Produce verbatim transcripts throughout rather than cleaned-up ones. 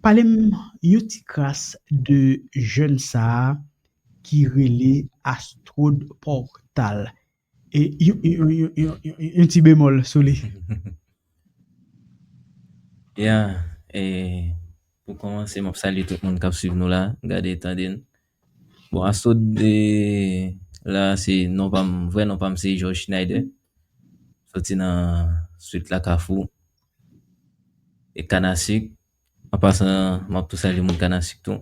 Pale m yon ti kras de jèn sa a ki rele Astrod Portal. E yon, yon, yon, yon, yon, yon ti bemòl sou li. Ya, e pou kòmanse, m ap salye tout moun k ap swiv nou la, gade, tande n. Bon, Astrod, e, la, se non pa m, vrè non pa m se George Schneider. Soti nan swit la Kafou. E Kanasik. An pasan, m ap tou salye moun Kanasik tou.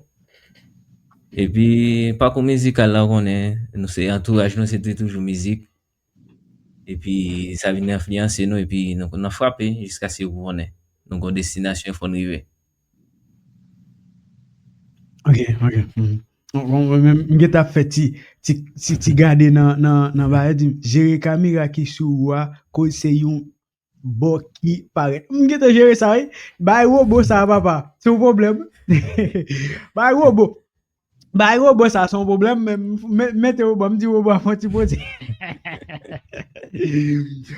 Epi, pakou mizikal la, ou konnen, nou se antouraj nou, se te toujou mizik. Epi, sa vin enfliyanse nou, epi nou, nou frape jiskaske ou konnen. Nou gon destinasyon, fò n rive. Ok, ok. Mhm. Bon, bon, men m gen t ap fè ti, ti, ti, ti gade nan, nan, nan bagay, di m, jere kamera ki sou ou a, koz se yon bò ki parèt. M gen t jere sa, wi. Bay wobo sa, papa. Se yon pwoblèm. Bay wobo. Bay wobo sa, se yon pwoblèm, men m- men- mete wobo, m di wobo a fè yon ti poti.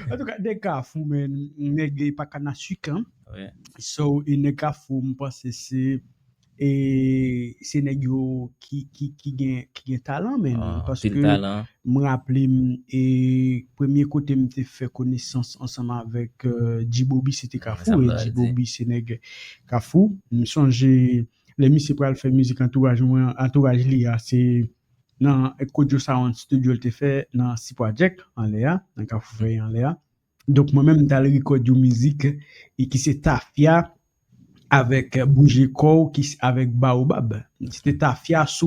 Antouka, nèg Kafou, men, nèg pa Kanasik, an. Wi. So, e nèg Kafou, m panse se e se nèg yo ki, ki, ki gen, ki gen talan, men. Ah, Paske anpil talan. m raple m, e premye kote m te fè konesans ansanm avèk, euh, G-Bobby, se te Kafou. Sa m E ta di. G-Bobby, se nèg Kafou. M sonje, lè misye pral fè mizik antouraj mwen, antouraj li a, se nan Kojo Sound Studio l te fè nan Sipwa Jack anlè a, nan Kafou Fèy anlè a. Donk, mwen menm, m t al rekòd yon mizik e ki se Tafya avèk Bouje Kò'w, ki s- avèk Baobab. Se te Tafya sou